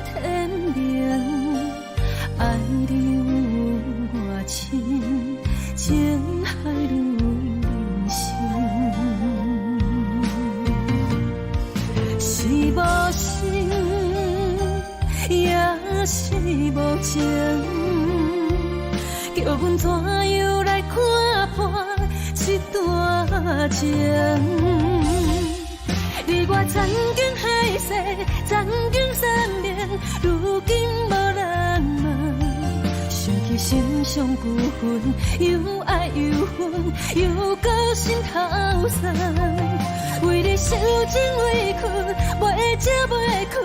天明，愛你有偌深，情海愈深。是無心，也是無情，叫阮怎樣來看破這段情？你我曾經海誓，曾經相連，如今無人問。想起心上孤魂，猶愛猶恨，猶閣心頭酸。為你受盡委屈，袂食袂睏，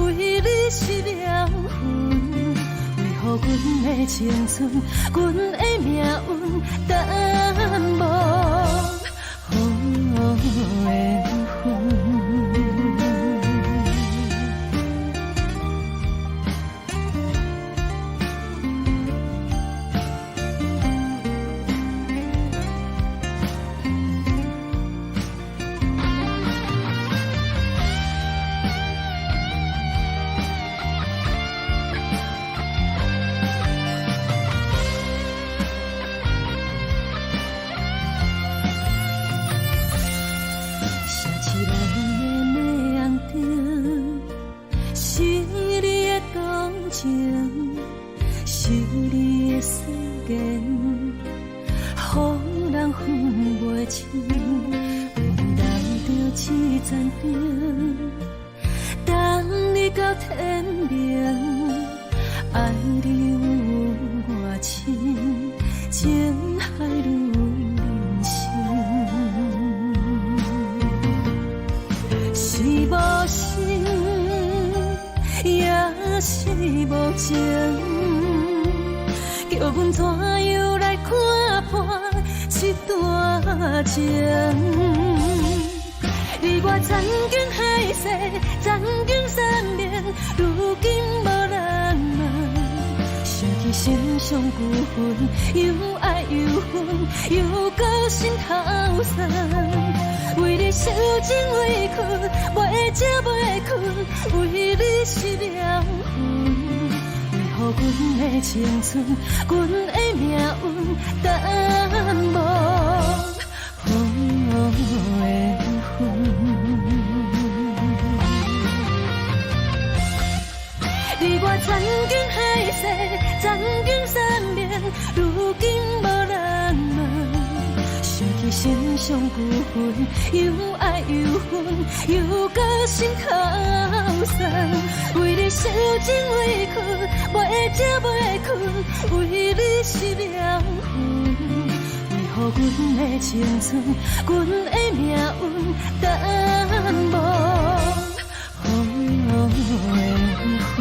為你失了魂。為予阮的青春，阮的命運，淡薄緣分。城市內的紅燈，是你的動情，是你的誓言，予人分袂清。為你留著這盞燈，等你到天明。愛你有偌深，情海愈深。是無心，也是無情，叫阮怎樣來看破這段情？你我曾經海誓，曾經相連，如今無人問。想起心上孤魂，猶愛猶恨，猶閣心頭酸。為你受盡委屈，袂食袂睏，為你失了魂。為予阮的青春，阮的命運，淡薄緣分。你我曾經海誓，曾經相連，如今無人問。想起心上孤魂，猶愛猶恨，猶閣心頭酸。為你受盡委屈，袂食袂睏，為你失了魂。為予阮的青春，阮的命運，淡薄緣分。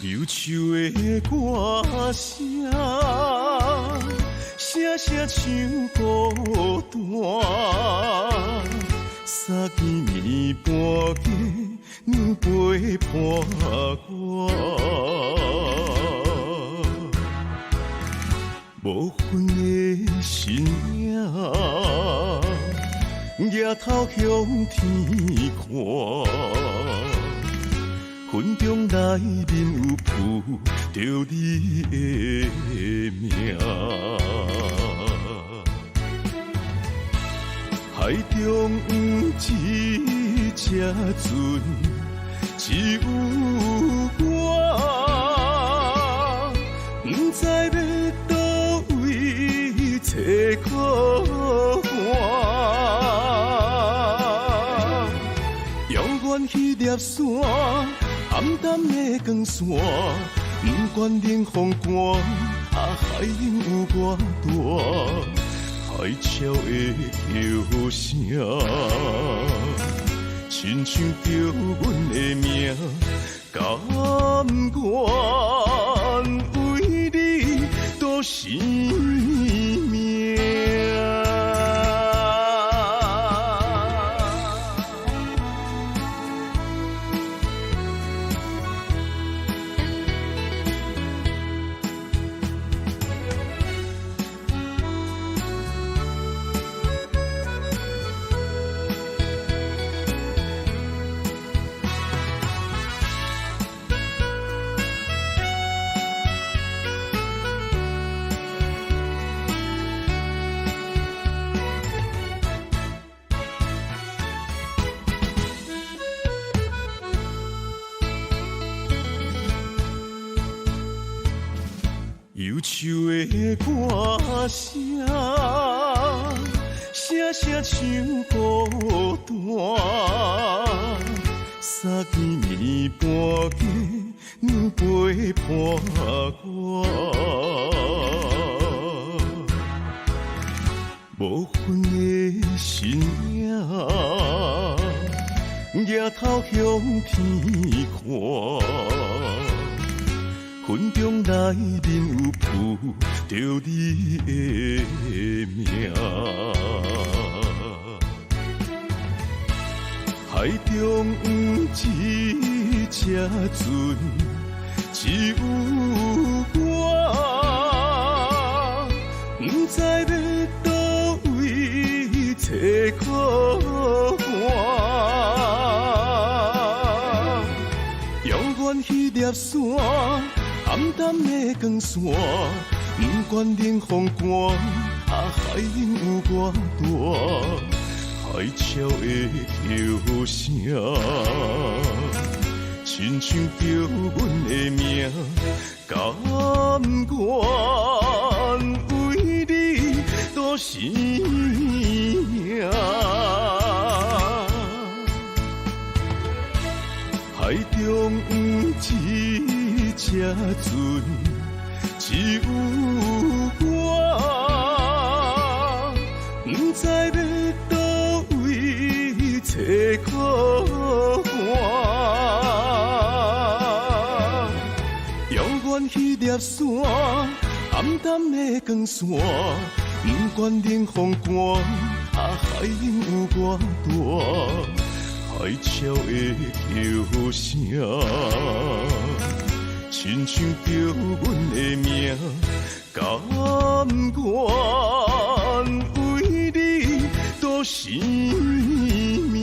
憂愁的歌聲，聲聲唱孤單。三更暝半更，娘陪伴我。無魂的身影，举頭向天看。雲中內面有浮著你的名，海中有一隻船，一只有我，不知欲佗位揣可看。遥远彼粒山，暗淡的光线，不管冷风寒，啊海涌有偌大，海潮的叫声，亲像叫阮的名，甘愿为你赌生命。忧愁的歌声，声声唱孤单。三更暝半更陪伴我，无魂的身影，举头向天看。云中内面有浮著你的名，海中一只船，只有我，不知欲佗位揣可看。遥远彼粒山，暗淡的光线，不管冷风寒，啊海涌有偌大，海潮的叫声，亲像叫阮的名，甘愿为你赌生命。海中一只船，只有我，不知欲佗位揣可看。遥远彼粒山，暗淡的光线，不管冷风寒，啊海涌有偌大，海潮的叫声，亲像叫阮的名，甘愿为你赌生命。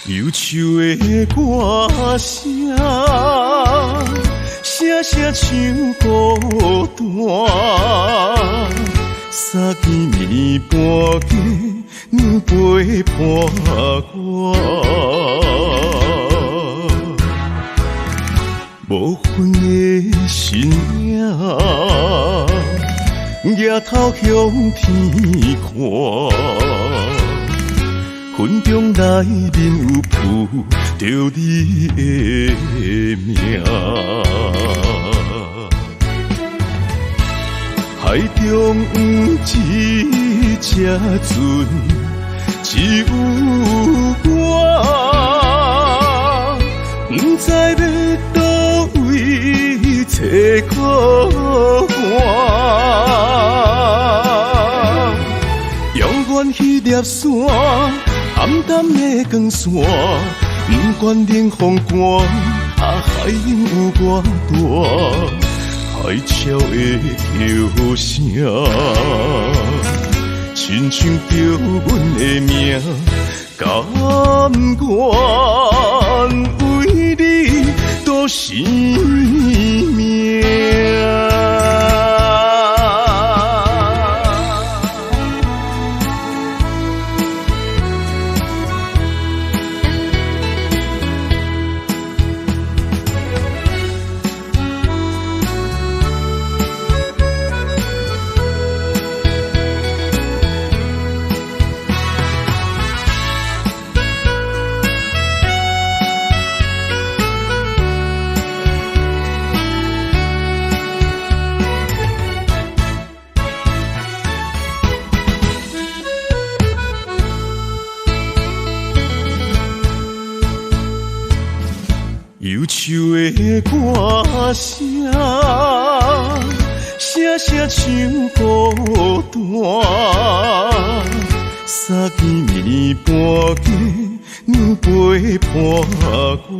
忧愁的歌声，声声唱孤单。三更暝半更陪伴我，无魂的身影，举頭向天看，雲中內面有浮著你的名。海中一隻船，只有我，不知欲佗位揣靠岸。遥远彼粒山，暗淡的光线，不管冷风寒，啊海湧有偌大，海潮的叫聲，親像叫阮的名，甘願為你賭性命。憂愁的歌聲，聲聲唱孤單。三更暝半更陪伴我，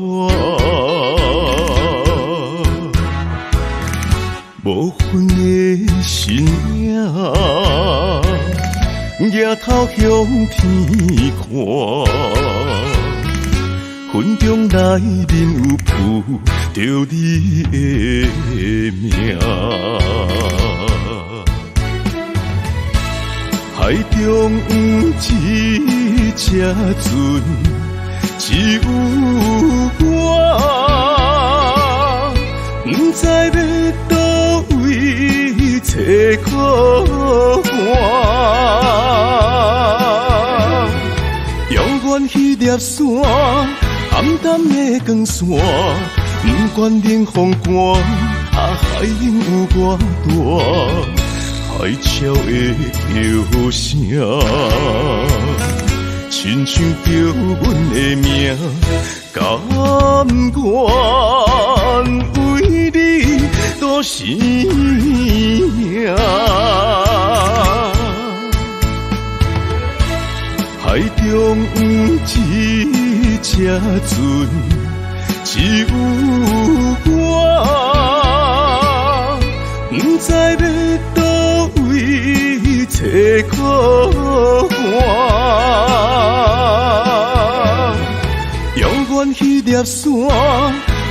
無魂的身影，举頭向天看。雲中內面有浮著你的名。海中一隻船，只有我，不知欲佗位揣靠岸。遥远彼粒山，暗淡的光线，不管冷風寒，啊海湧有偌大，海潮的叫聲，親像叫阮的名，甘願為你賭性命。海中一隻船，只有我，不知欲佗位揣靠岸。遥远彼粒山，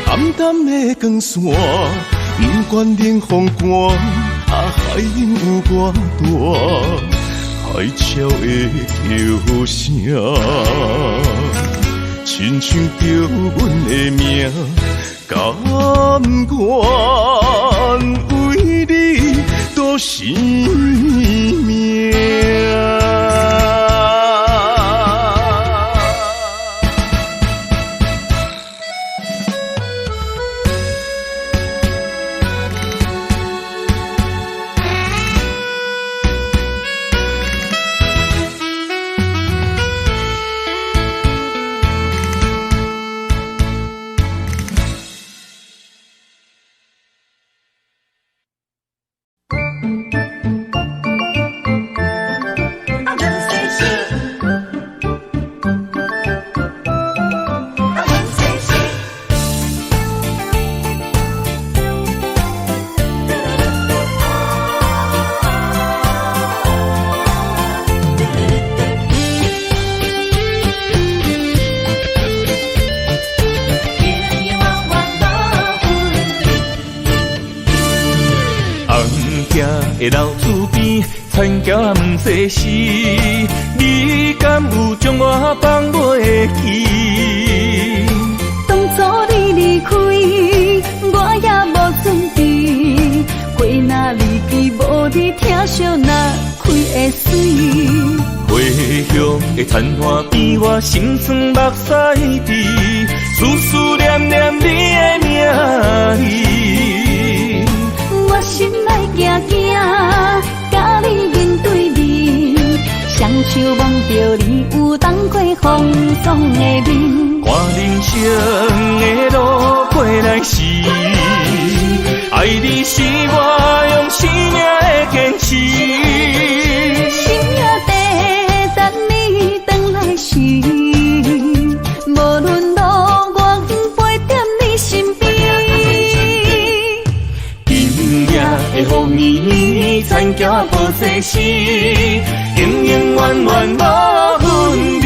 暗淡的光线，不管冷風寒，啊海湧有偌大，海潮的叫聲，親像叫阮的名，甘願為你賭性命。的老厝边，田桥毋细时，你敢有将我放袂记？当初你离开，我也无准备，花若离枝无人是疼惜若开會媠。花香的殘花邊，我心酸目屎滴，思思念念你的名字。我心內驚驚，佮你面對面，雙手摸著你有當過風霜的面。看人生的路過來時，愛你是我用生命的堅持。心也地等你轉來時，無論路遠，陪踮你身邊。今夜的雨綿綿，田橋無世事，永永遠遠無分離。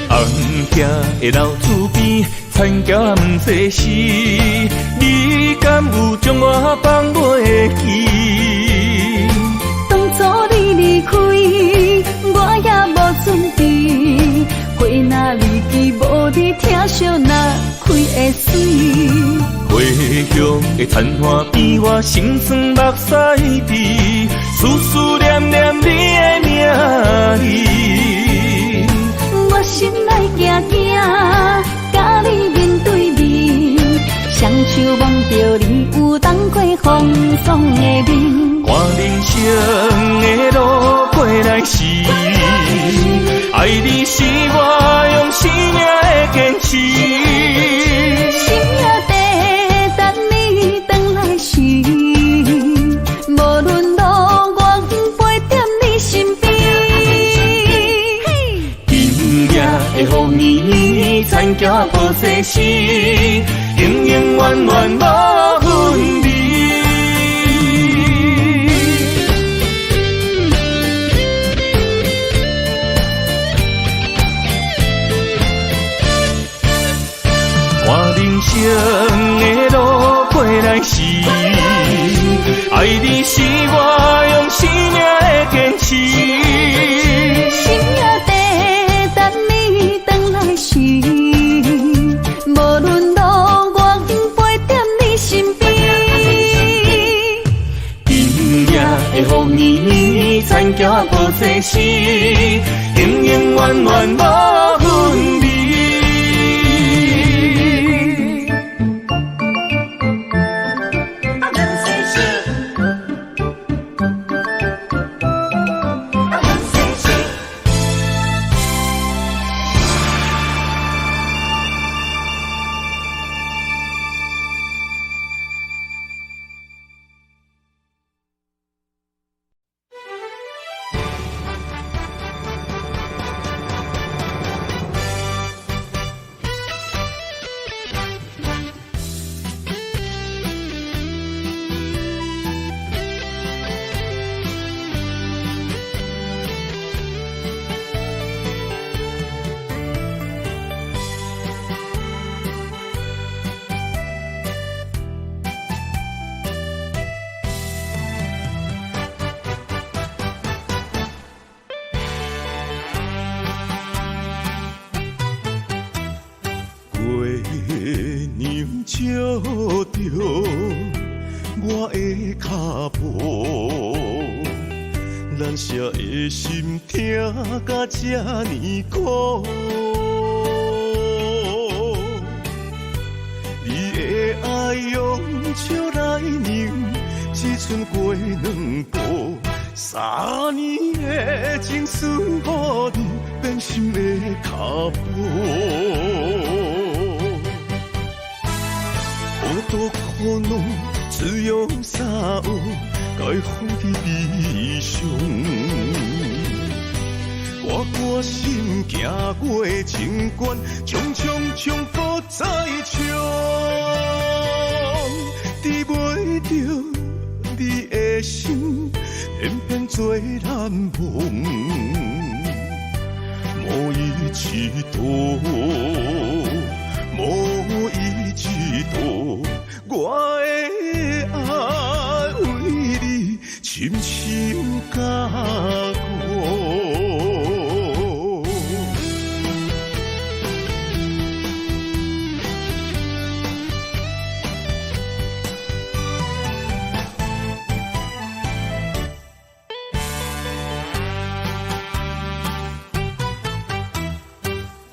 红的老厝边，田桥毋世事，你敢有将我放袂记？當初你離開，我也無準備。花若離枝無你疼惜若開會媠。花香的殘花邊，我心酸目屎滴，思思念念你的名字。我心內驚驚，佮你面對面，雙手摸著你有當過風霜的面。看人生的路過來時，愛你是我用生命的堅持。心也地等你轉來時，無論路遠，陪踮你身邊。今夜的雨綿綿，田橋無世事，永永遠遠無分離。看人生的路過來時，愛你是我用生命的堅持。心也地等你轉來時，無論路遠，陪踮你身邊。今夜的雨綿綿，田橋無世事，永永遠遠無分離。月娘照著我的跤步，難捨的心疼甲這呢苦。你的愛用笑來讓，只賰過兩步，三年的情絲予你變心的跤步。好多苦惱只有三學，解放的悲傷。我決心行過情關，衝衝衝，閣再衝，治袂著你的心，偏偏做難忘。無一尺度，無一度，我的爱为你深深加固。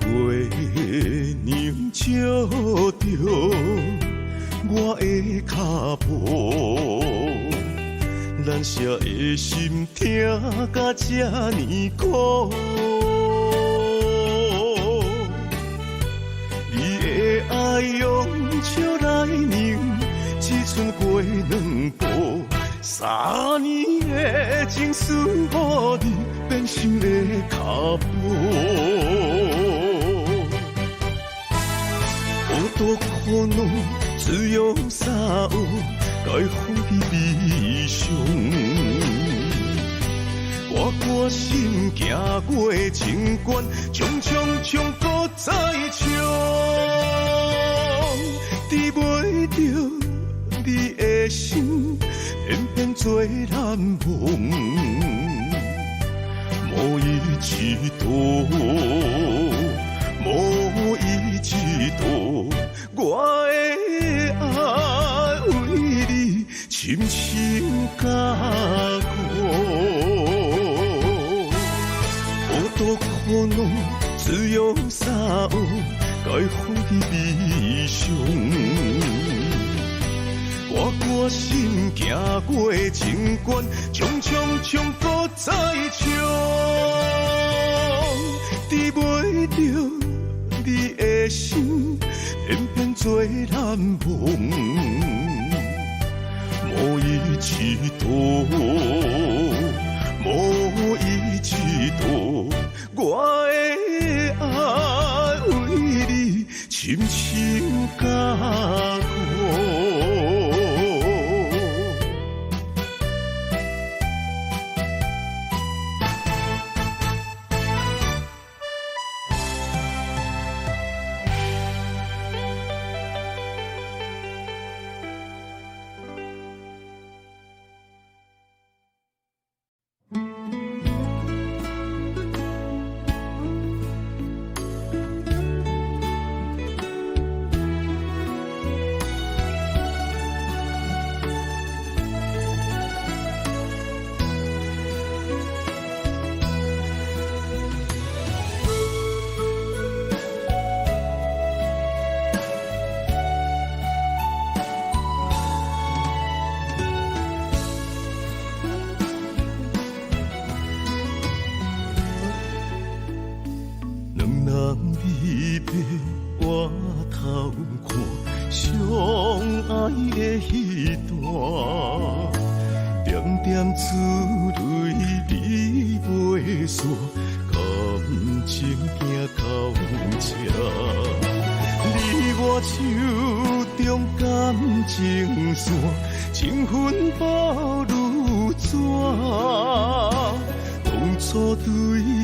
月娘照著我的脚步，咱谁的心疼甲这呢苦？你的爱用笑来酿，一寸过两步，三年的情丝予你变心的脚步。有多苦恼，只有三学解放的悲伤。我决心行过情关，冲冲冲，阁再冲，治袂著你的心，偏偏做难忘。无意之途，无意之途，我的爱为你深深加固。有多苦恼，只有三学解放的悲伤。我决心行过情关，冲冲冲，阁再冲，治袂著你的心，偏偏做难忘。无意之途，无意之途，我的爱为你深深加固。两人离别，回头看，相爱的彼段，点点珠泪你袂散，感情行到这，你我手中感情线，情分薄如纸，当初对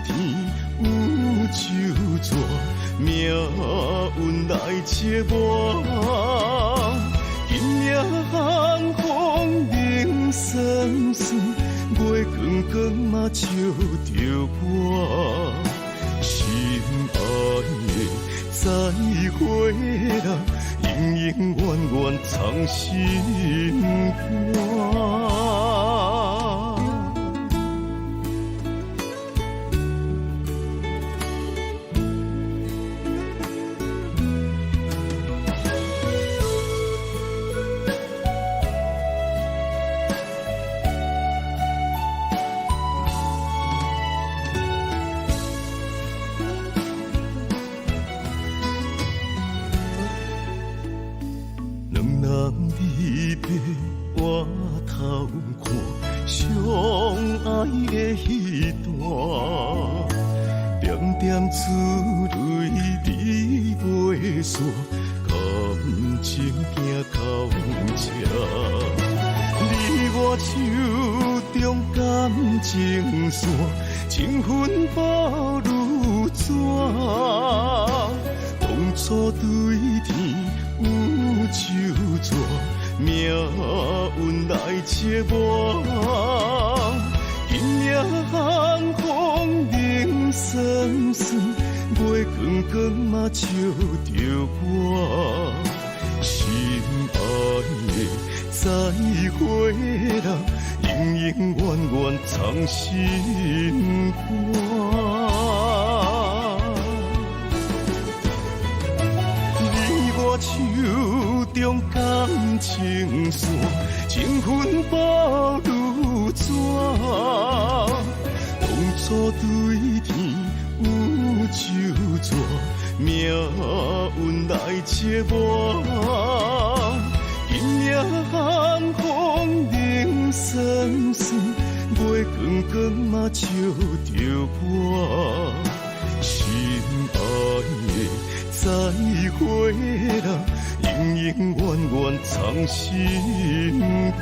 天有咒诅，命运来折磨。今夜寒风冷酸酸，月光光嘛照著我，心爱的再会啦，永永远远藏心肝。两人离别，回头看，相爱的彼段，点点珠泪你袂散，感情行到这，你我手中感情线，情分薄如纸，当初对天有酒逝，命运来折磨。今夜寒风冷酸酸，月光光嘛照著我。心愛的再會人，永永遠遠藏心肝。你我手中感情線，情分薄如紙。當初對天有酒誓，命運來折磨。今夜寒風冷酸酸，月光光嘛照著我。心愛的再會人，永永遠遠藏心肝。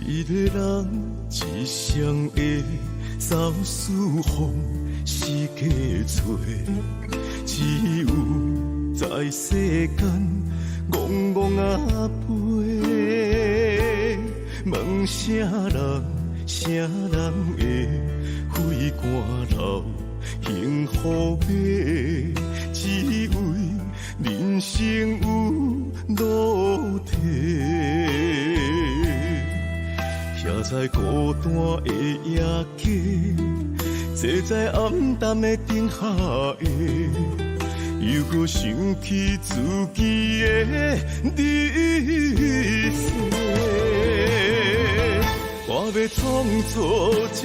一個人一双鞋，走四方四界揣，只有在世間戆戆仔飛。問啥人，啥人會歲寒流，幸福馬？只為人生有路途。徛在孤單的夜街，坐在暗淡的燈下下，猶閣想起自己的人生。我欲創造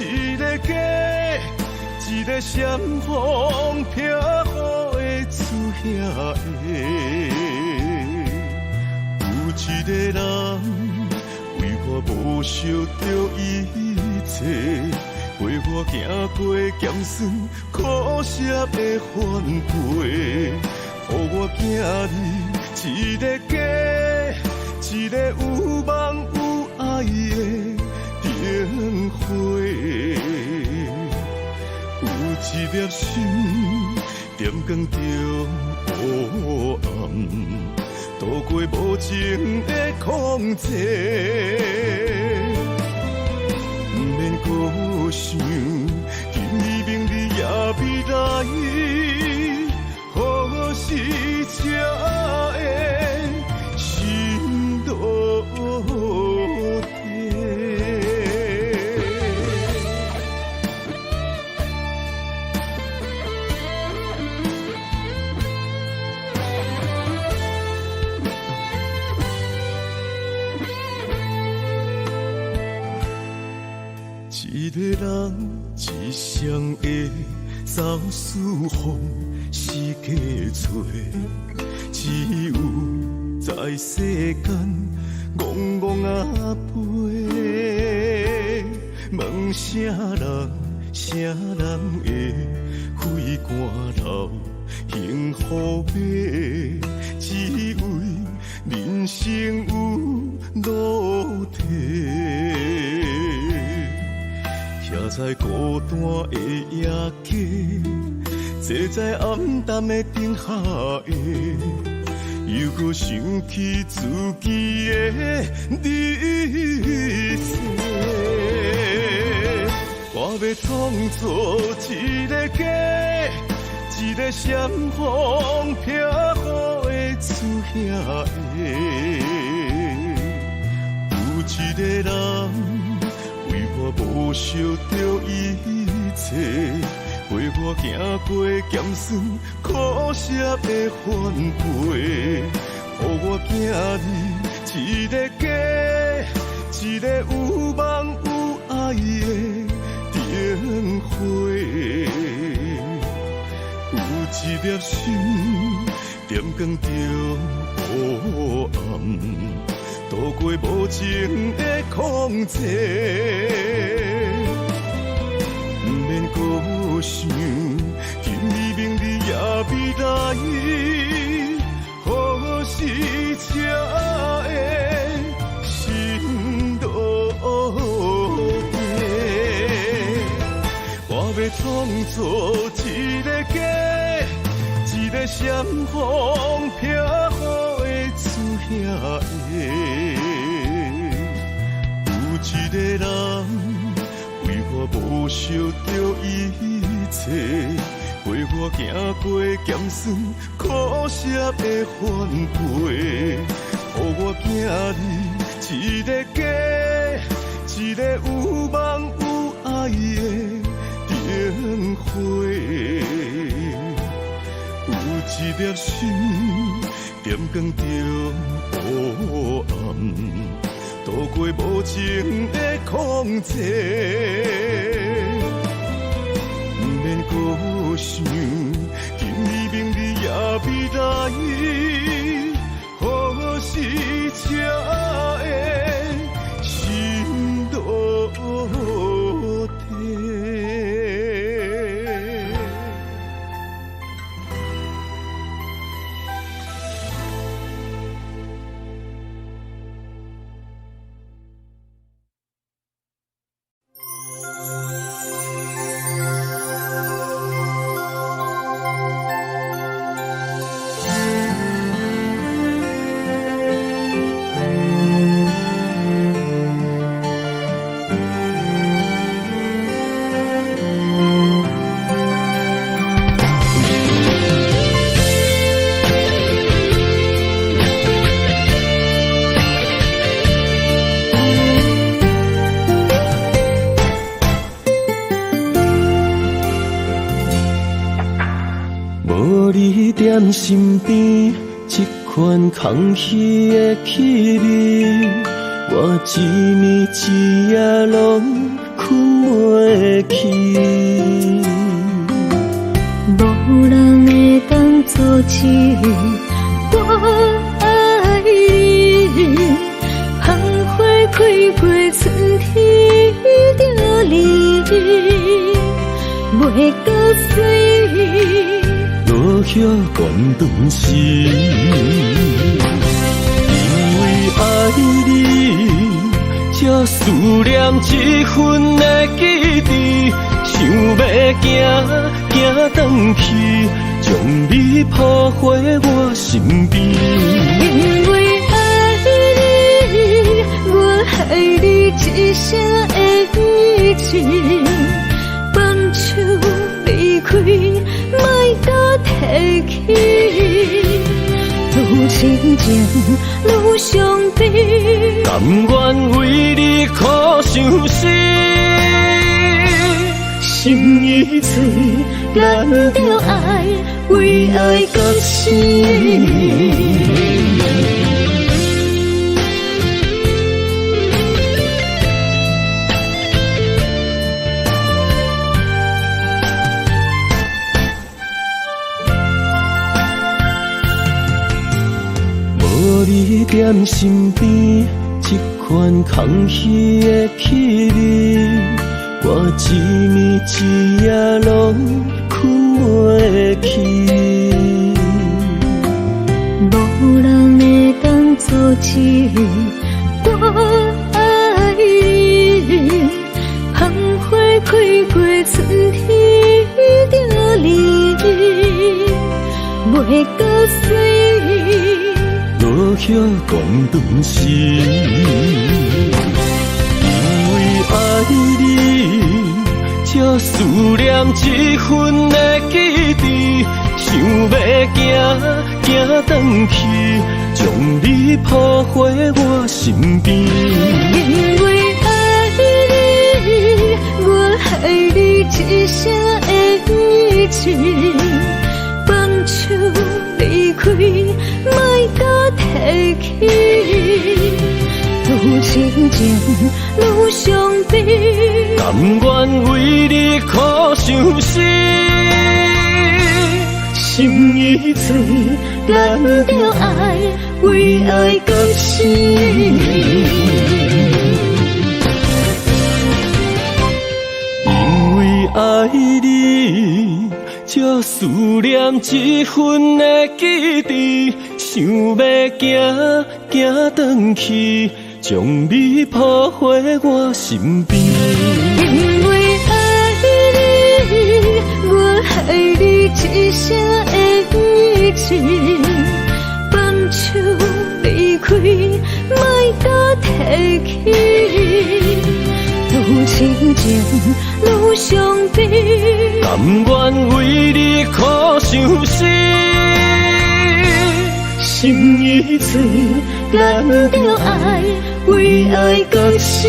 一個家，一個閃風避雨的厝遐下，有一個人。為我無惜著一切，陪我行過鹹酸苦澀的番杯，予我行入一個家，一個有夢有愛的燈火。有一粒心點光中黑暗。渡過無情的空寂，毋免閣想，今日明日也未來，何時才會心落地？一個人一双鞋，走四方四界揣，只有在世間戆戆仔飛。問啥人，啥人會歲寒流，幸福馬？只為人生有路途。徛在孤單的夜街，坐在暗淡的燈下下，猶閣想起自己的人生。我欲創造一個家，一個閃風避雨的厝遐下，有一個人。為我無惜著一切，陪我行過鹹酸苦澀的番杯，予我行入一個家，一个有夢有愛的燈火，有一粒心點光著烏暗，渡過無情的空寂。毋免閣想，今日明日也未來，何時才會心落地？我欲創造一個家，一個閃風避雨的厝兄弟，有一個人為我無惜著一切，陪我行過鹹酸苦澀的番杯，予我囝兒一個家，一個有夢有愛的燈火，有一粒心點光著烏暗，渡過無情的空寂。毋免閣想，今日明日也未來，何時才會心落地？無你踮身邊，這款空虛的氣味，我一暝一夜攏睏袂去。無人會當阻止我愛你，芳花開過春天著你，袂閣水。落葉斷斷時，因為愛你，才思念這份的記憶，想欲行行轉去，將你抱回我身邊。因為愛你，我愛你一生的一世，放手離開，莫閣提起。愈深情愈傷悲，甘願為你苦相思。心已碎，咱著愛為愛到死。無你踮身邊，這款空虛的氣味，我一暝一夜攏睏袂去。無人會當阻止我愛你，芳花開過春天著你，袂閣水。落葉斷斷時，因為愛你，才思念這份的記憶，想欲行行轉去，將你抱回我身邊。因為愛你，我愛你一生的一世，放手離開，莫閣提起。愈愈痴情愈傷悲，甘願為你苦相思。心已碎，咱著愛為愛到死。因為愛你，才思念這份的記憶，想欲行行轉去，將你抱回我身邊。因為愛你，我愛你一生的一世，放手離開，莫閣提起。愈痴情愈傷悲，甘願為你苦相思。心已碎，咱著愛為愛到死。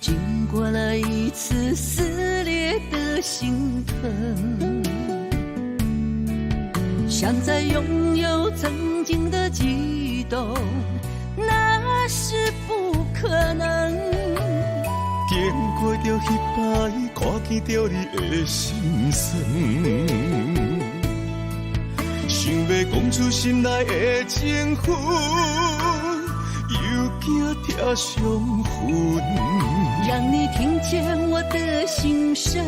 經過了一次撕裂的心疼，想再擁有曾經的激動，那是不可能。經過著彼擺，看見著你的心酸，想欲講出心內的情分，又驚拆傷痕。讓你聽見我的心聲，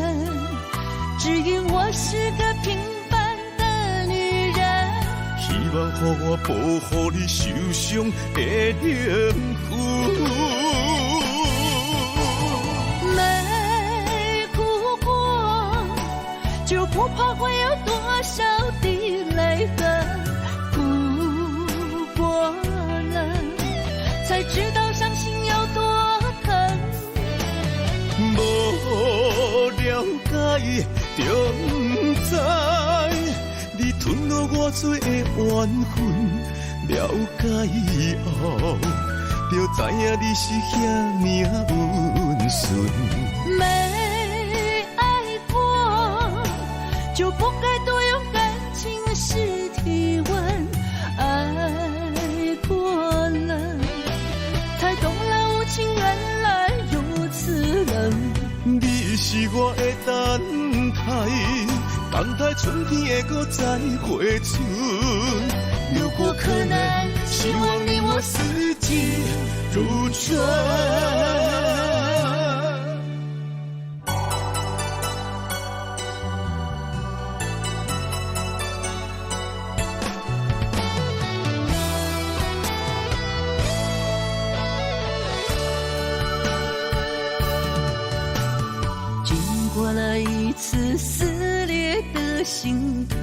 只因我是個平凡的女人。希望予我保護你受傷的靈魂。沒哭過，就不怕會有多少的淚痕。哭過了，才知道傷心有多疼。無了解就毋知，你吞落偌濟的怨恨，了解以後，就知影你是遐爾溫順。沒愛過，就不該多用感情試體溫。愛過了，才懂了無情原來如此冷。你是我的等待，等待春天會閣再回春。如果可能，希望你我四季如春。經過了一次撕裂的心疼，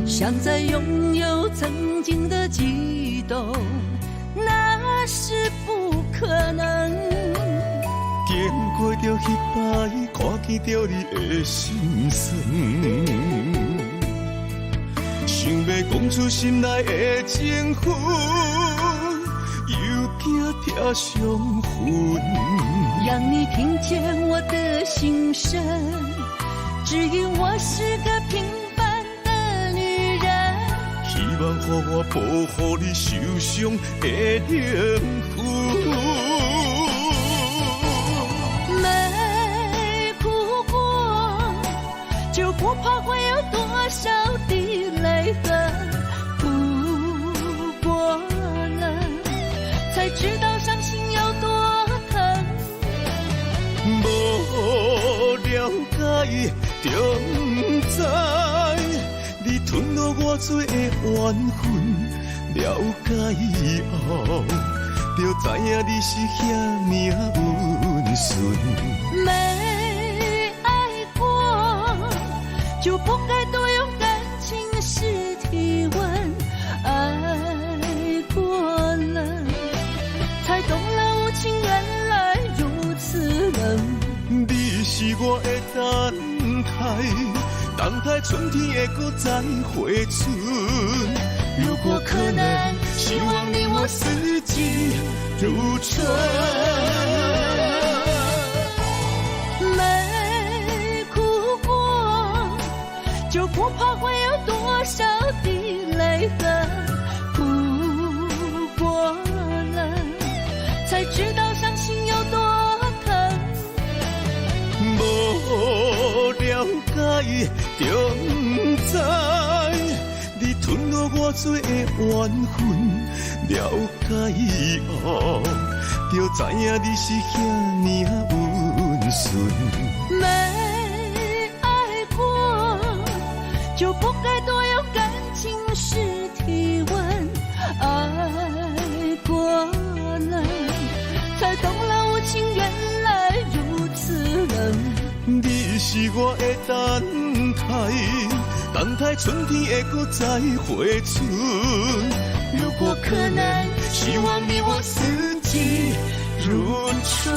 想再擁有曾經的激動，那是不可能。經過著彼擺，看見著你的心酸，想欲講出心內的情分，又驚拆傷痕。讓你聽見我的心聲，只因我是個平凡的女人。希望予我保護你受傷的靈魂。沒哭過，就不怕會有多少的淚痕。哭過了，才知道傷心有多疼。了解就毋知，你吞落偌濟的緣分，了解以後，就知影你是遐爾溫順。沒愛過，就不該多用感情試體溫。愛過了，才懂了無情原來如此冷。你是我的等待，等待春天會閣再回春。如果可能，希望你我四季如春。沒哭過，就不怕會有多少的淚痕。哭過了，才知道傷心有多疼。無了解就毋知，你吞落偌濟的緣分，了解以後，就知影你是遐爾溫順。沒愛過，就不該多用感情試體溫。愛過了，才懂了無情原來如此冷。你是我的等待，等待春天會閣再回春。如果可能，希望你我四季如春。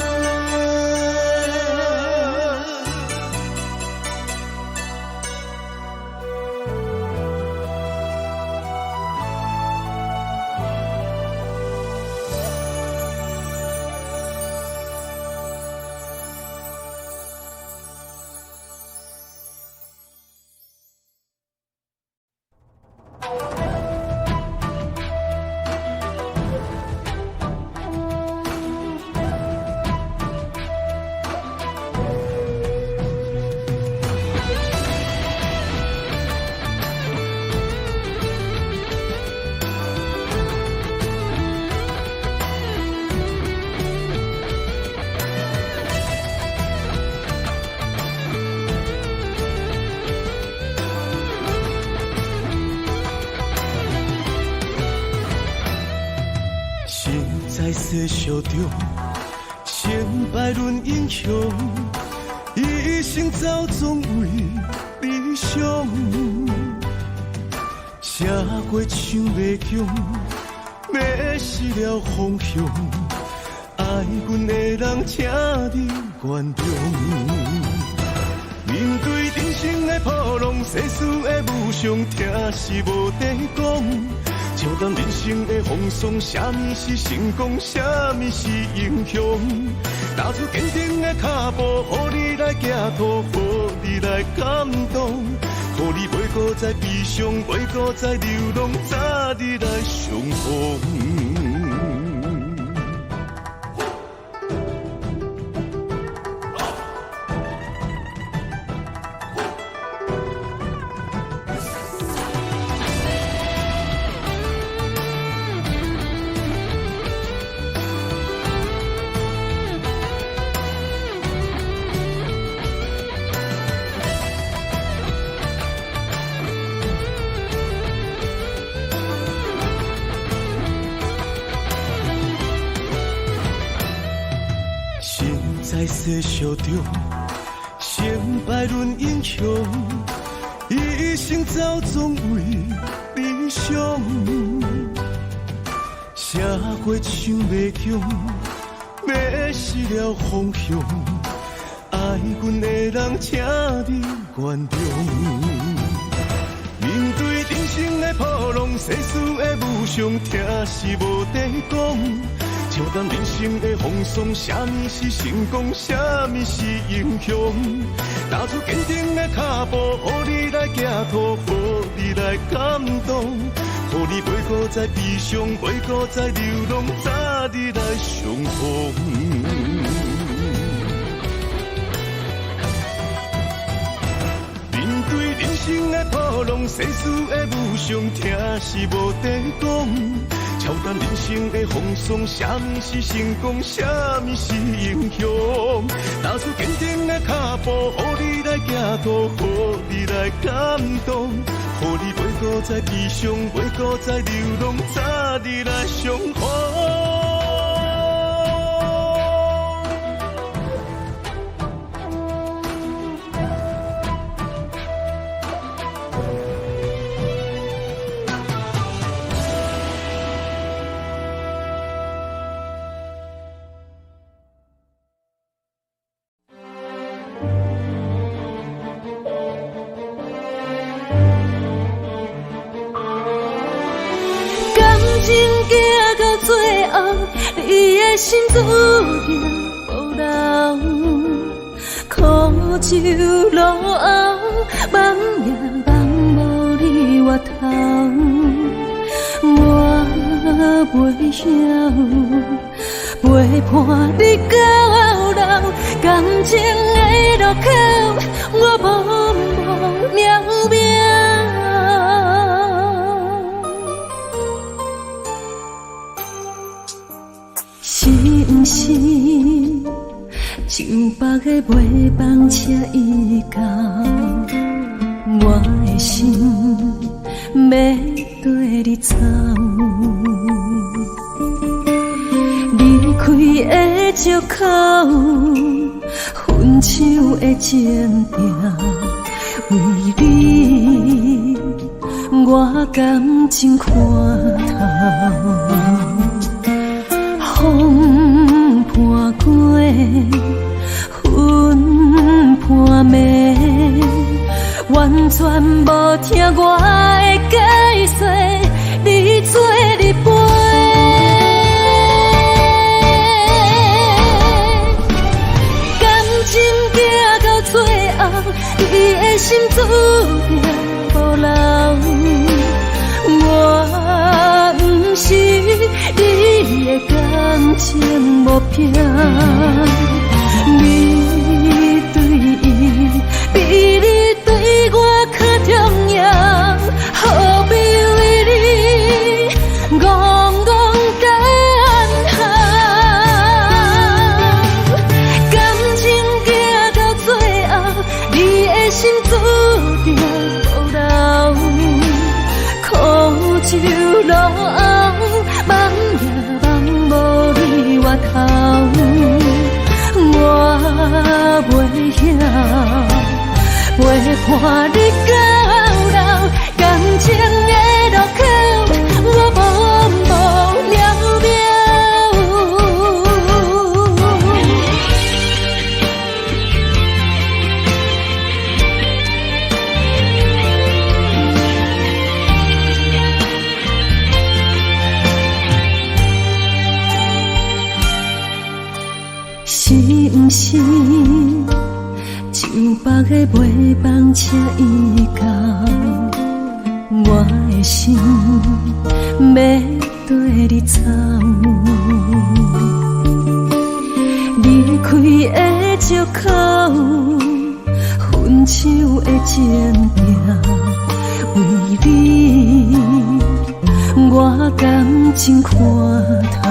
在世俗中，成敗論英雄，一生走總為理想。社會像迷宮，迷失了方向。愛阮的人，請你原諒。面對人生的波浪，世事的無常，疼是無得講。笑談人生的風霜，啥物是成功，啥物是英雄？踏出堅定的腳步，予你來寄託，予你來感動，予你袂閣再悲傷，袂閣再流浪，早日來相逢。在世俗中，成敗論英雄，一生走總為理想。社會像迷宮，迷失了方向。愛阮的人，請你原諒。面對人生的波浪，世事的無常，疼是無得講。笑談人生的風霜，啥物是成功，啥物是英雄？踏出堅定的腳步，予你來寄託，予你來感動，予你袂閣再悲傷，袂閣再流浪，早日來相逢。面對人生的波浪，世事的無常，疼是無得講。笑超淡人生的风霜，啥物是成功，啥物是英雄？踏出坚定的脚步，予你来行路，予你来感动，予你袂阁再悲伤，袂阁再流浪，早日来相逢。感情行到最后，你的心注定无留，苦酒落后，梦也梦无你回头，我袂晓陪伴你到老，感情的路口，我无无秒秒。是毋是像别个尾班车伊到，我的心欲缀你走，离开的借口，分手的情定，为你我感情看透。风伴过，云伴暝，完全无听我的解说，你做你飞。感情行到最后，你的心注定无留，我毋是你的感情目标，你对伊比你对我较重要，何必为你戆戆等候？感情行到最后，你的心注定无留，苦酒落后，梦也梦无你回头，我袂晓陪伴你到老，感情的路口，我无无秒秒。是毋是像别个尾班车伊到，我的心欲缀你走，离开的借口，分手的情定，为你我感情看透。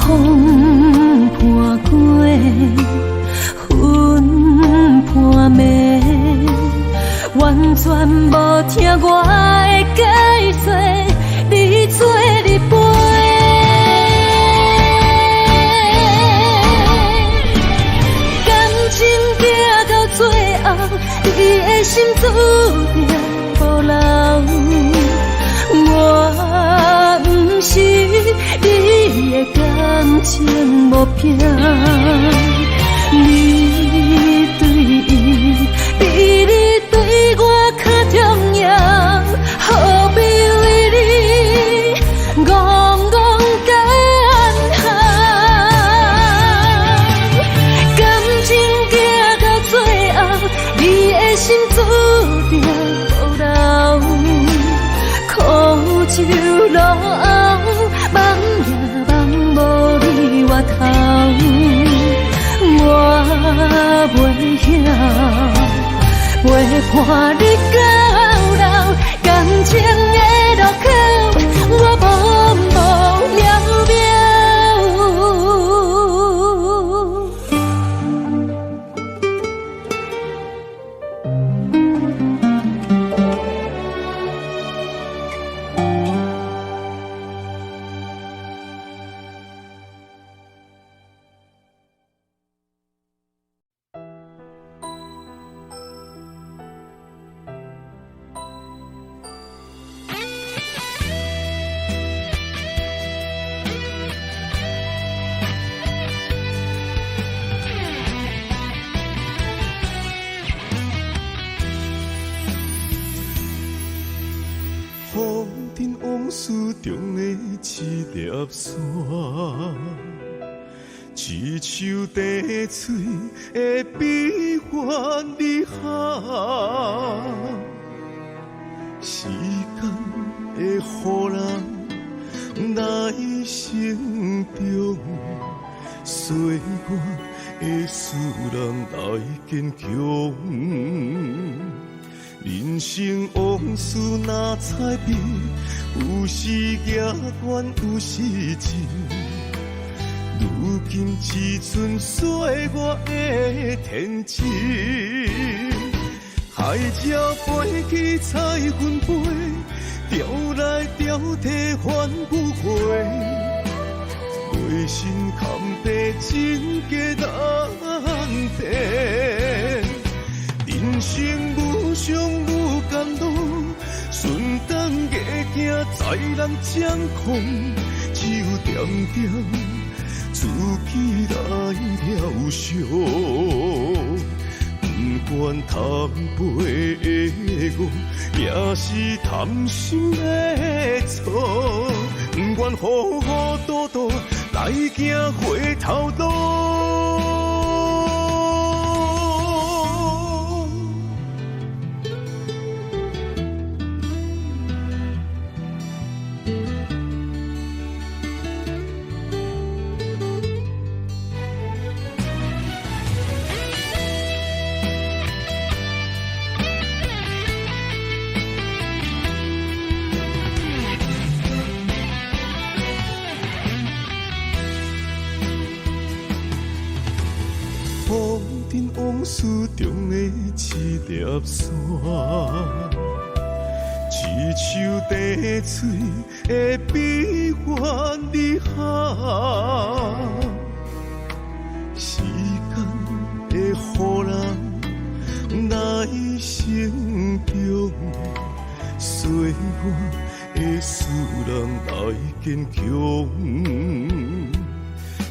风伴过，云伴暝，完全无听我的解说，你做你飞。感情行到最后，你的心注定无留，我毋是你的感情目标，你对伊比你对我较重要，何必为你戆戆等候？感情行到最后，你的心注定无留，苦酒落后，梦也梦无你回头，我袂晓陪伴你到老，感情的路口，中的一粒沙，一树茶喙的悲欢离合，时间会予人来成长，岁月会使人来坚强。人生往事若彩笔，有时行悬，有时凊。如今只剩岁月的天真。海鸟飞去彩云飞，潮来潮去翻不回。内心坎地真假难辨，人生无常无甘露，顺当逆行在人掌控，只有点点自己来疗伤。不管贪杯的误，也是贪心的错，不愿糊糊涂涂来行回头路。风尘往事中的一粒沙，一树茶喙的悲欢离合，时间会予人来成长，岁月会使人来坚强。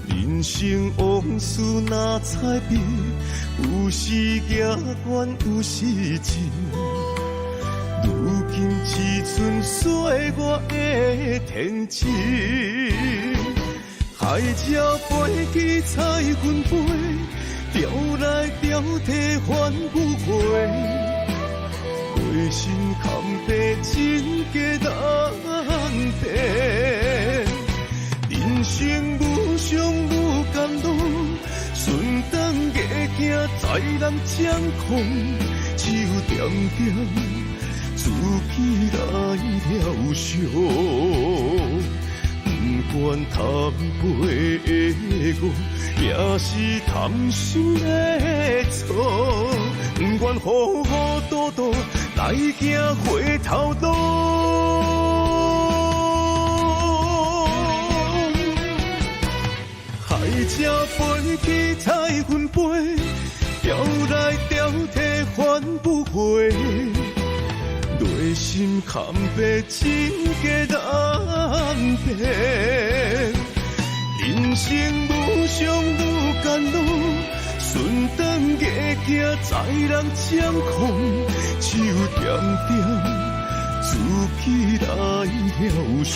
人生往事若彩笔，有时行悬，有时凊。如今只剩岁月的天真。海鸟飞去彩云飞，潮来潮去翻不回。内心坎地真假难辨。人生无常无甘露，顺当逆行在人掌控，只有点点自己来疗伤。不管贪杯的误，也是贪心的错，不愿糊糊涂涂来行回头路。海鸟飞去彩云飞，潮来潮去翻不回。内心坎地真假难辨，人生无常无甘露，顺当逆行在人掌控，只有点点自己来疗伤。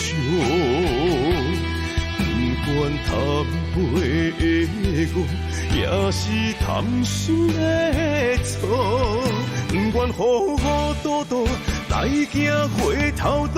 不管贪杯的误，也是贪心的错，不愿糊糊涂涂来行回头路。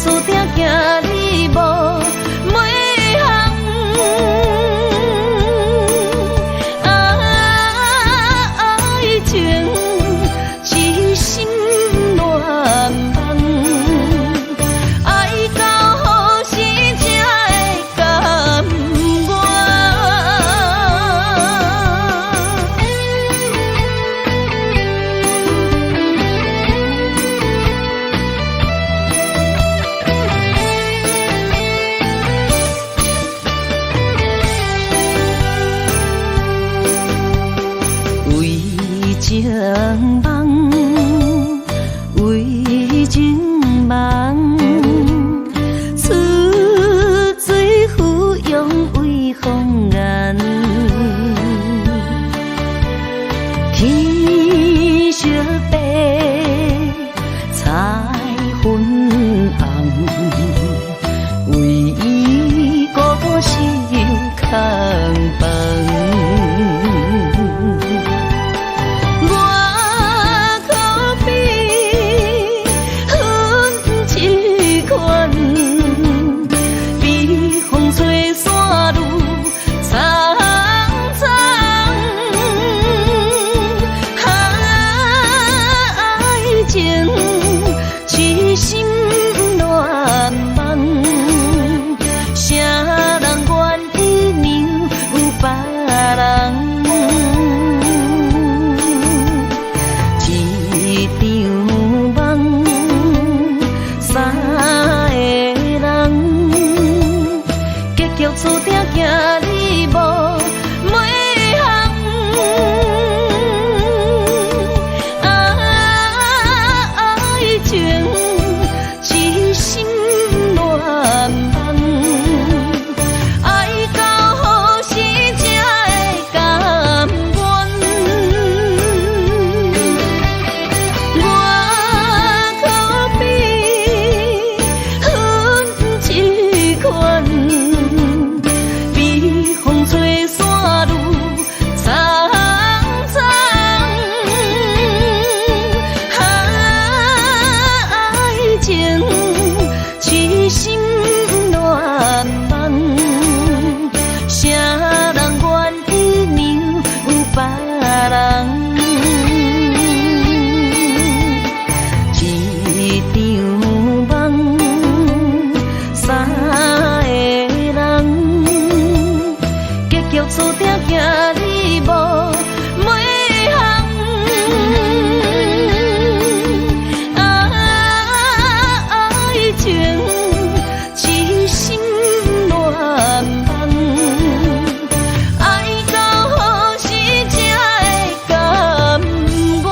注定行你無每項。愛情癡心亂夢，愛到何時才會甘願？為情夢，為情夢，出水芙蓉為紅顏。天色白，彩粉紅，為伊孤單守空房。我可比云一款，比風吹散愈蒼蒼。愛情癡心亂夢，誰人願意讓別人？一場夢，三個人，結局注定行你無每項。愛情癡心亂夢，愛到何時才會甘願？我可比云一款，比風吹散愈蒼蒼。愛情癡心亂夢，誰人願意讓別人？一場夢，三個人，結局注定行你無每項。愛情癡心亂夢，愛到何時才會甘願？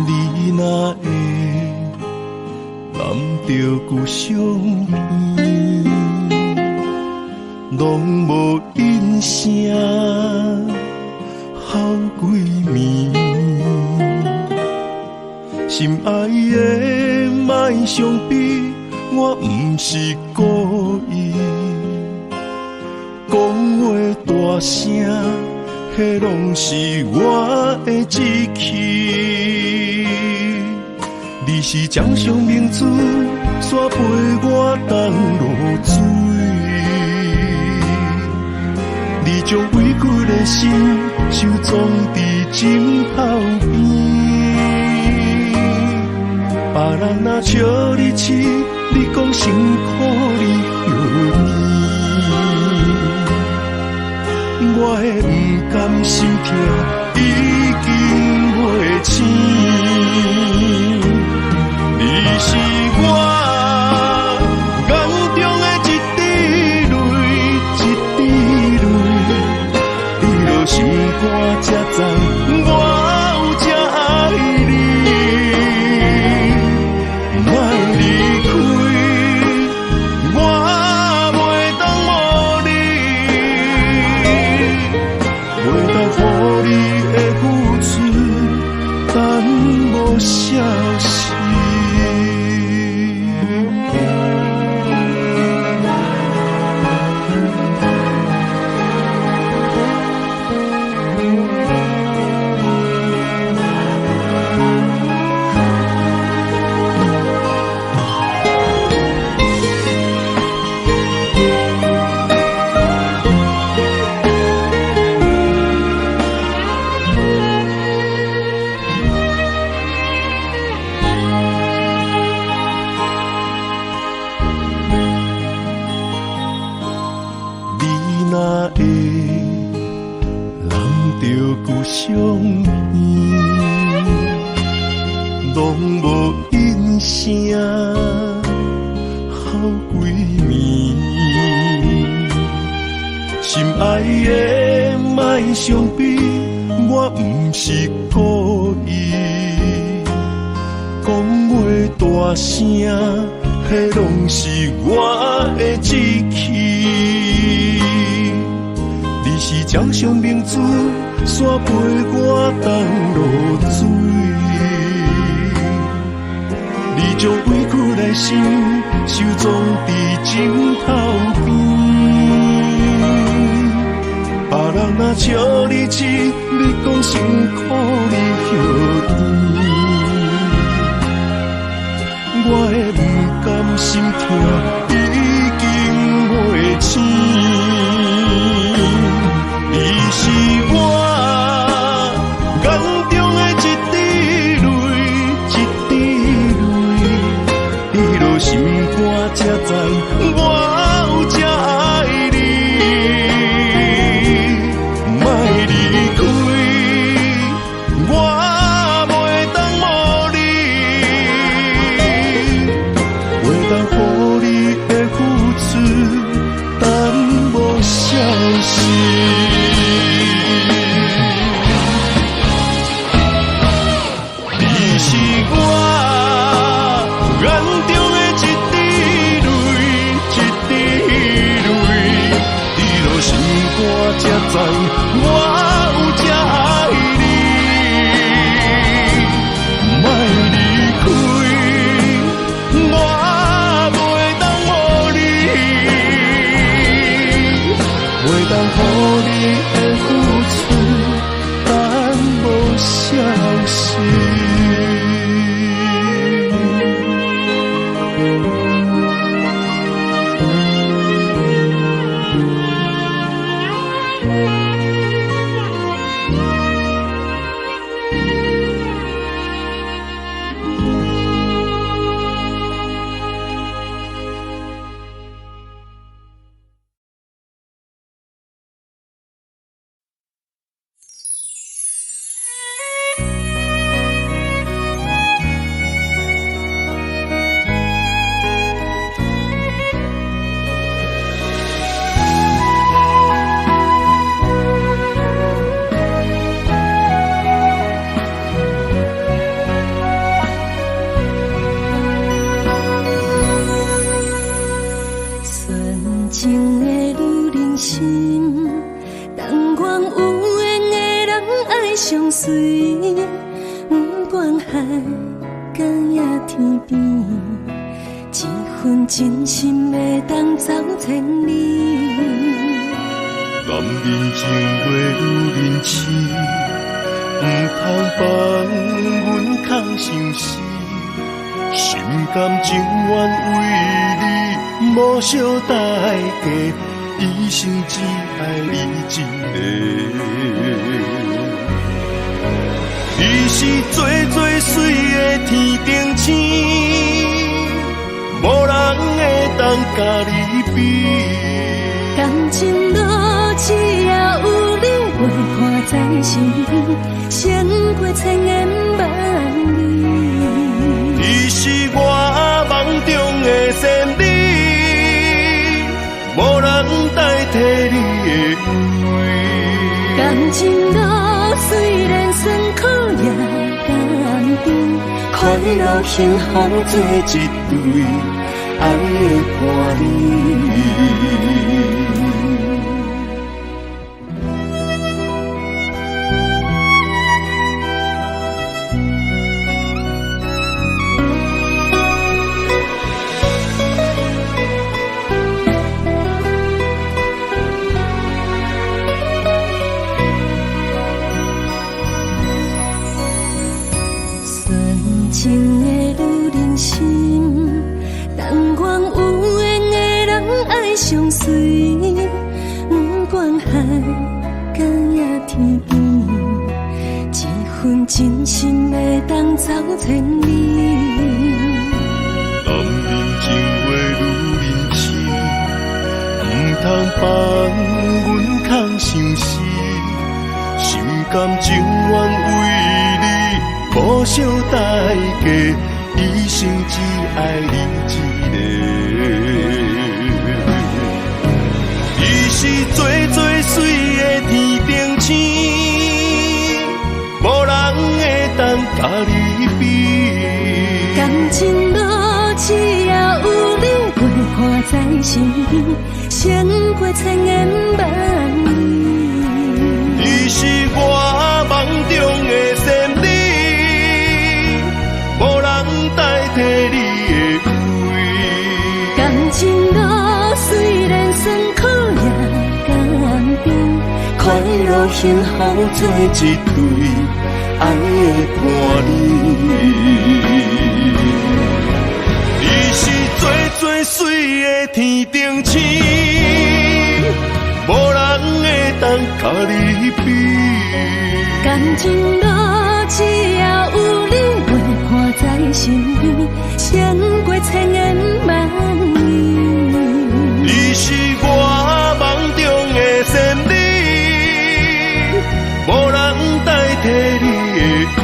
你若會攬著舊相片，攏無應聲，好幾暝。心愛的，莫傷悲，我毋是故意。講話大聲，彼攏是我的志氣。你是掌上明珠，煞陪我東落水。你將委屈的心收藏佇枕頭邊。若笑你痴，你講辛苦你歇眠，我的毋甘心疼已經袂醒。你是我眼中的一滴淚，一滴淚，你落心肝才知我有這愛你。莫離開，我袂當無你，袂當予你的付出，等無消息。你若會攬著舊相片，攏無應聲，好幾暝。心愛的莫傷悲，我毋是故意，講話大聲，彼攏是我的志氣。你是掌上明珠，煞陪我東落水。你將委屈的心收藏佇枕頭邊。別人若笑你痴，你講辛苦你歇甜，我的毋甘心疼已經袂醒。你是我眼中的一滴淚，一滴淚，你落心肝才知我有這愛你。莫離開，我袂當無你，袂當予你的付出，等無消息。你是我眼中的一滴淚，一滴淚，你落心肝才知我有這愛你。莫離開，我袂當無你，袂當予你的付出，等無消息。純情的女人心，但願有緣的人愛相隨，不管海角也天邊，這份真心會當走千里。男人情袂女人痴，毋通放阮空相思，心甘情願為你無相代價，一生只愛你一个。你是最最媠的天頂星，無人會當佮你比。感情路只要有你陪伴在身邊，勝過千言萬語。你是我夢中的仙女，無人代替你的位。感情路雖然酸苦也甘甜，快樂幸福做一對愛的伴侶。純情的女人心，但願有緣的人愛相隨，不管海角也天邊，這份真心會當走千里。男人情話女人痴，毋通放阮空相思，心甘情願為你無惜代價，一生只愛你一个。你是最最媠的天頂星，無人會當佮你比。感情路只要有你陪伴在身邊，勝過千言萬語。你是我夢中的仙女，無人代替你的位。感情路雖然酸苦也甘甜，快樂幸福做一對愛的伴侶。你是最最媠的天頂星，無人會當佮你比。感情路只要有你陪伴在身邊，勝過千言萬語。你是我夢中的仙女，無人代替你的位。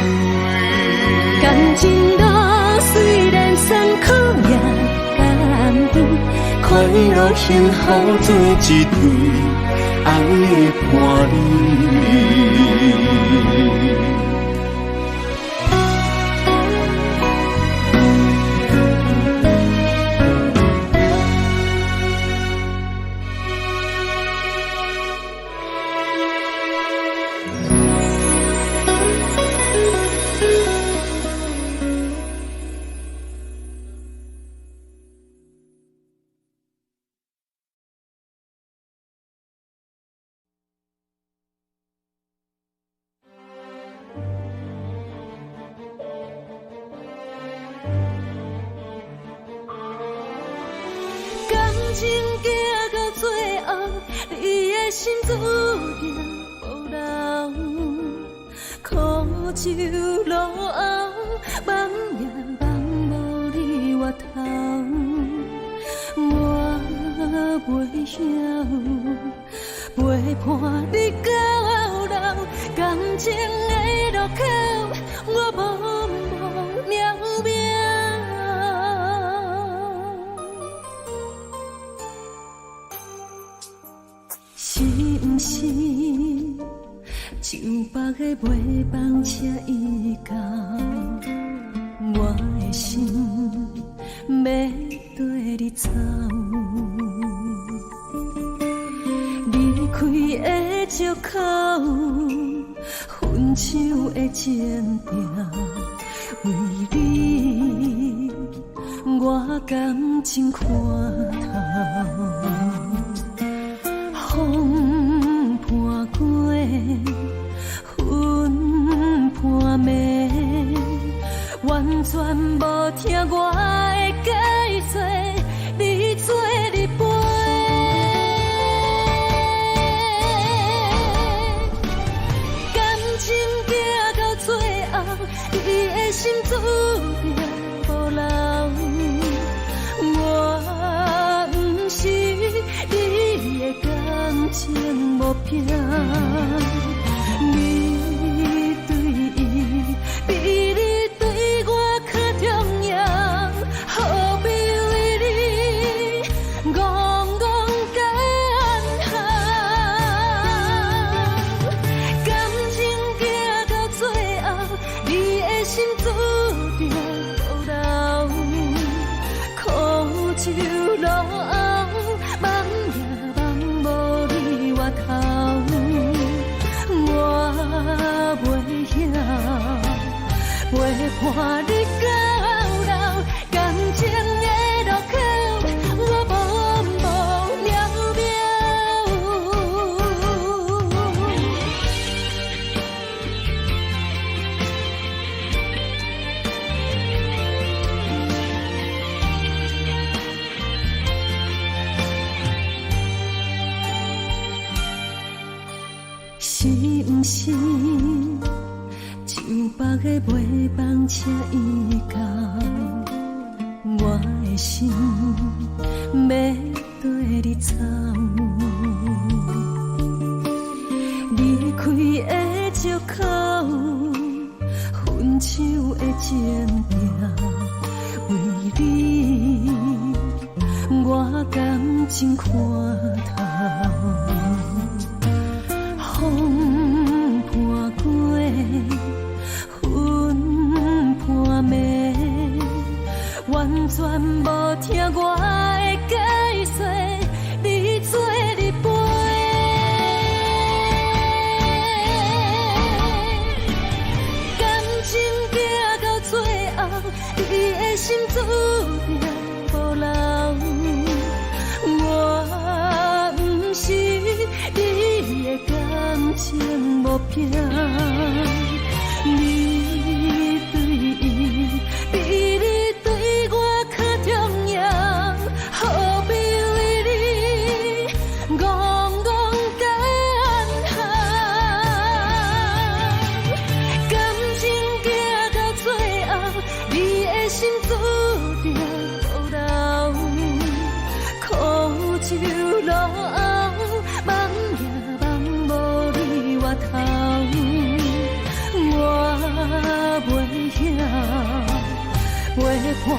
感情路雖然酸苦也甘甜，快樂幸福做一對愛的伴侶。感情行到最後，你的心注定無留，苦酒落喉，夢也夢無你回頭，我袂曉陪伴你到老，感情的路口，我無無秒秒。是毋是像别个尾班车伊到，我的心欲缀你走，离开的借口，分手的情调，為你我感情看透。風伴過，雲伴暝，完全無聽我的解說，你做你飛。感情行到最後，目標。你對伊比你對我較重要，何必為你戇戇艱難？感情行到最後，你的心注定無留，苦酒落後，夢也夢無你源頭。我袂曉陪伴你到老，感情的路口，我無無秒秒。是毋是像別个尾班車伊到，我的心欲綴你走。離開的借口，分手的情定，為你我感情看透。風伴過，雲伴暝，完全無聽我的解說，你做你飛。感情行到最後，你的心注定無留。我毋是你的感情目標，你對伊比你對我較重要，何必為你戇戇艱難？感情行到最後，你的心注定無留，苦酒落後，夢也夢無你源頭。我袂曉陪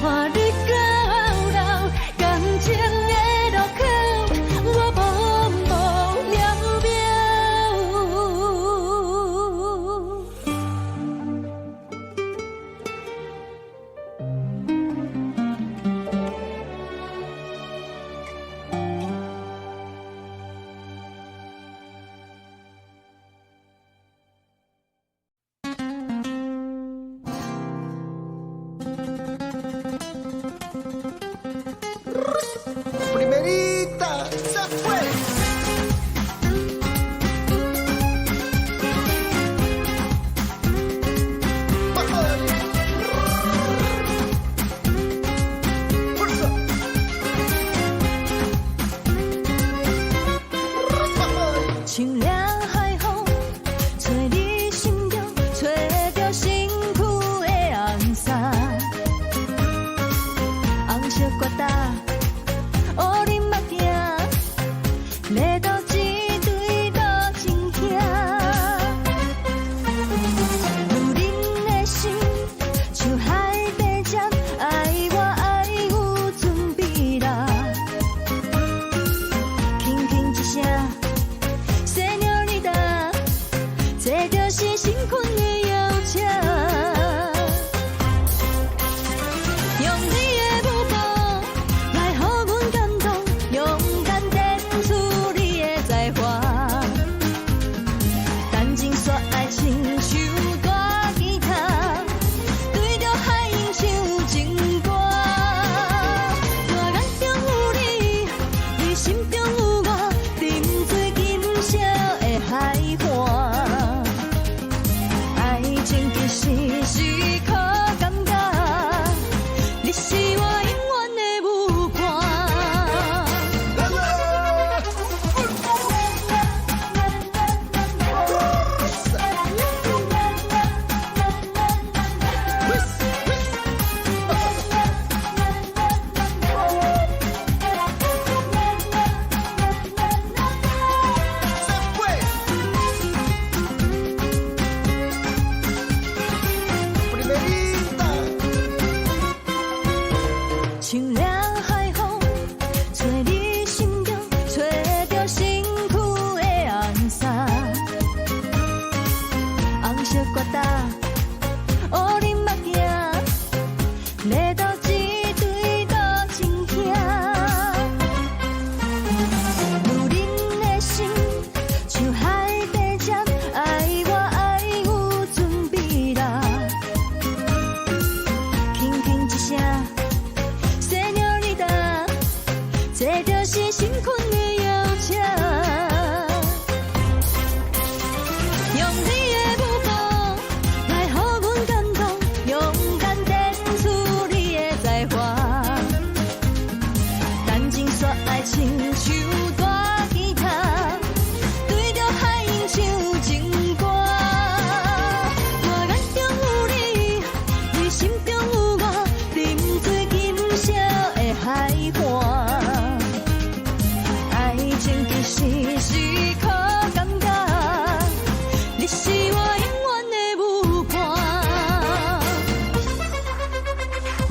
伴你到老，感情的路口，我無無秒秒。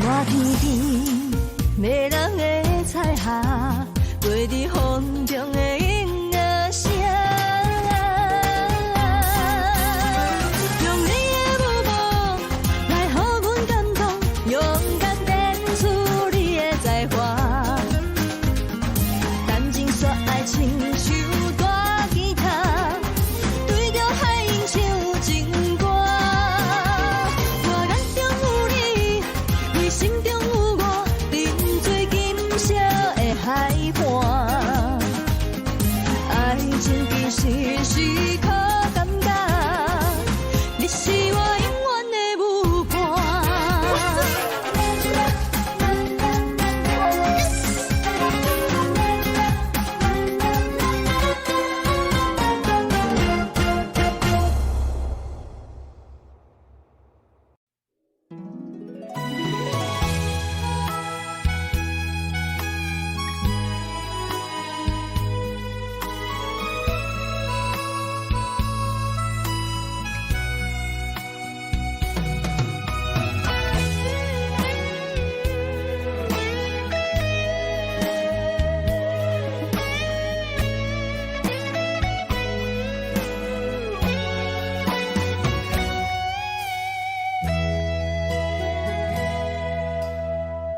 我天邊迷人的彩霞，飛佇風中的音樂聲。用你的舞步來予阮感動，勇敢展出你的才華。感情線愛親像大吉他，對著海湧唱情歌。我眼中有你，你心中有我，沉醉金色的海岸。愛情其實是靠感覺，你是我永遠的舞伴。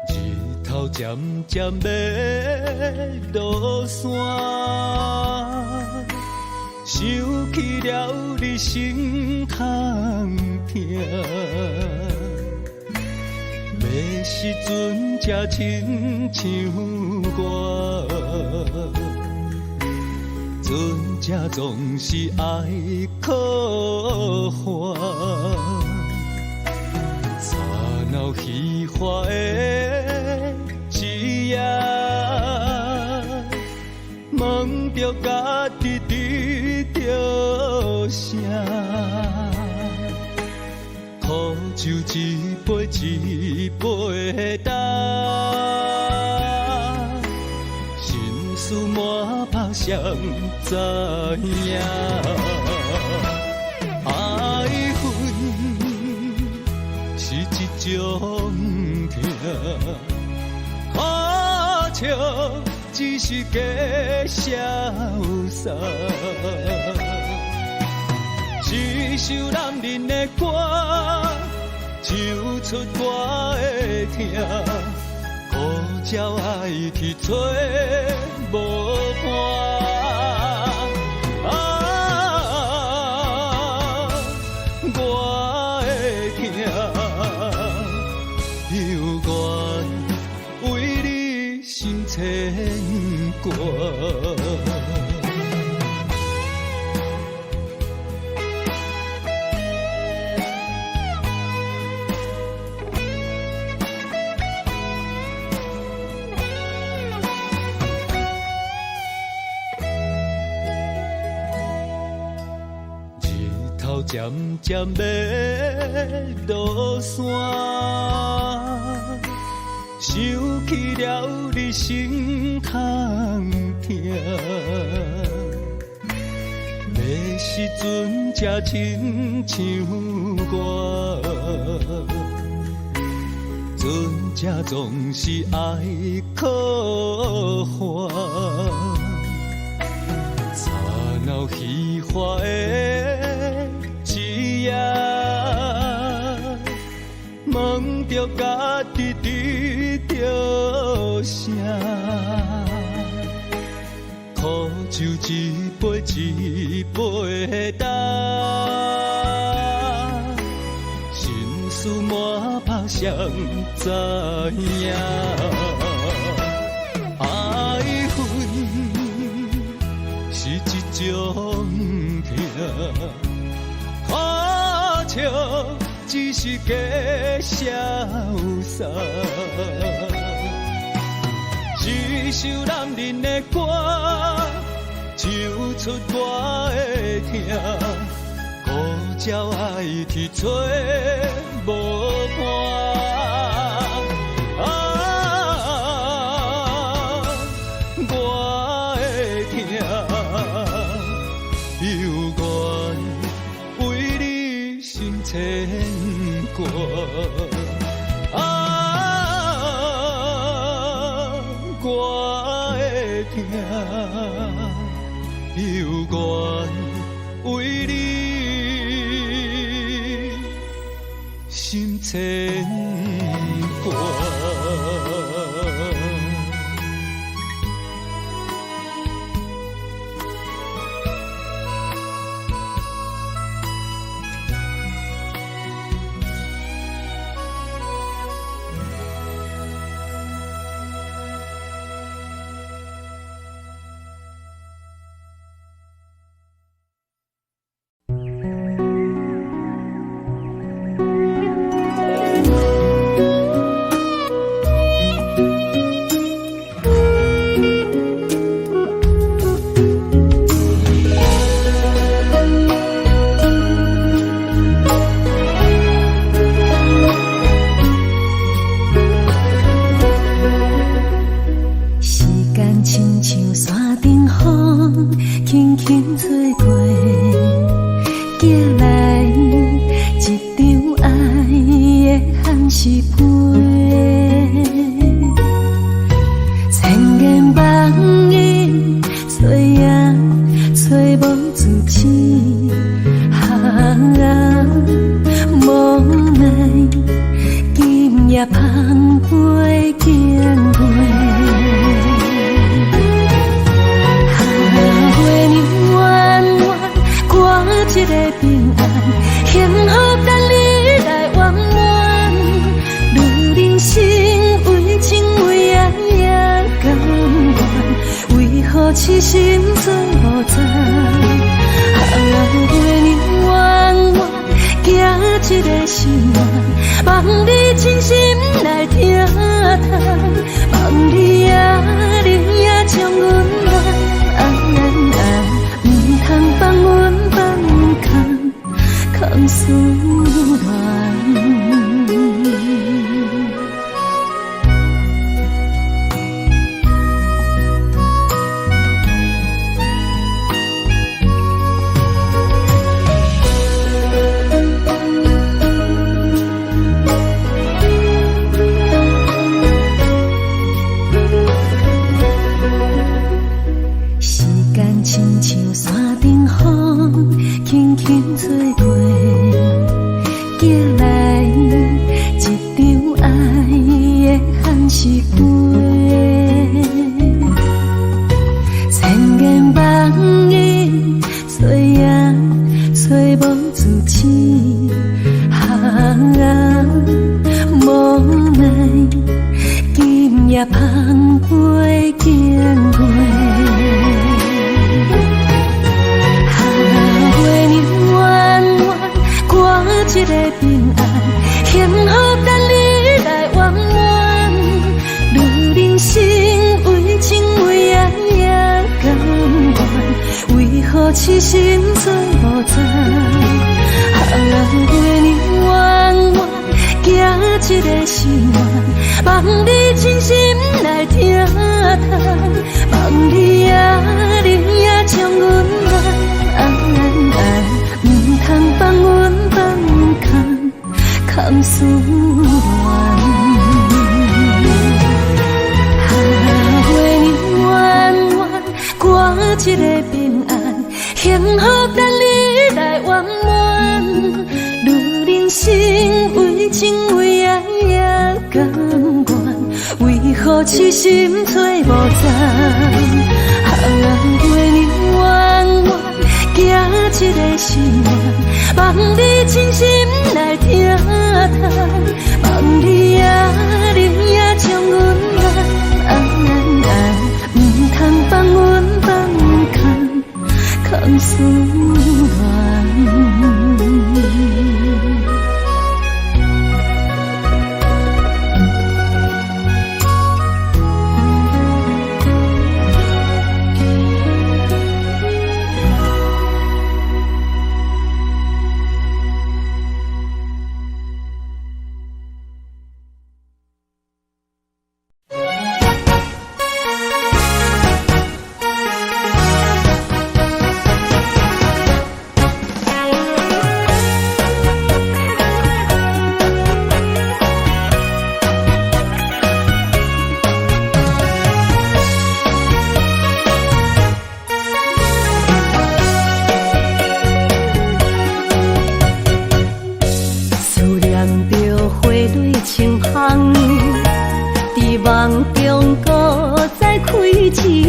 日頭漸漸欲落山，想起了你心空疼，欲時陣才親像我，船隻總是愛靠岸。吵鬧喧譁的一夜，問著家己得著啥？苦酒一杯一杯干，心事滿腹誰知影？愛恨是一種疼，苦笑只是假瀟灑。一首男人的歌，唱出我的疼。苦鸟愛去揣無伴。啊，我的疼，猶原為你心牽掛。日頭漸漸欲落山，想起了你心空疼，欲時陣才親像我，船隻總是愛靠岸。吵鬧喧譁的一夜，問著家己得著啥？苦酒一杯一杯干，心事滿腹誰知影？愛恨是一種疼，苦笑只是假瀟灑。一首男人的歌，唱出我的疼。苦鸟愛去揣無伴。啊，我的疼，猶原為你心牽掛。啊。疼，猶原為你心牽掛。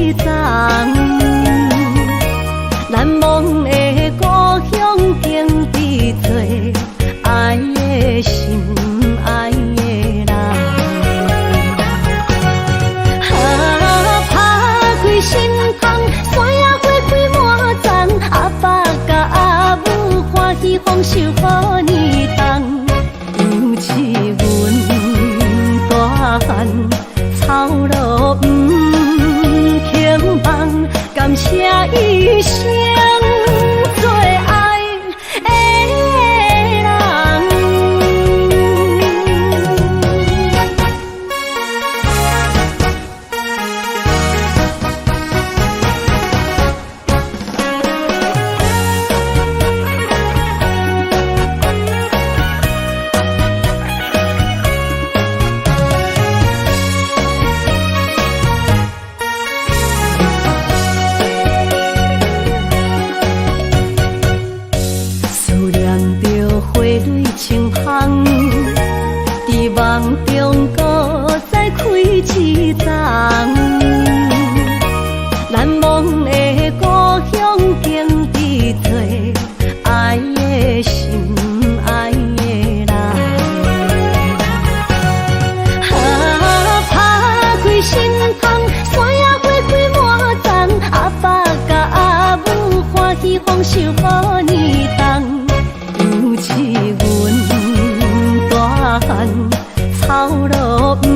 一欉。難忘的故鄉經佇做愛的心愛的人。啊，拍開心窗，山野花開滿叢，阿爸佮阿母歡喜豐收予年冬，尤飼阮大漢，操勞毋肯放，感謝伊生做愛的人。思念著花蕊青芳，佇夢中閣再開一叢。難忘的故鄉經佇做愛的心愛的人。啊，拍開心窗，山野花開滿叢，阿爸佮阿母歡喜豐收予年冬，尤飼阮大漢，操勞毋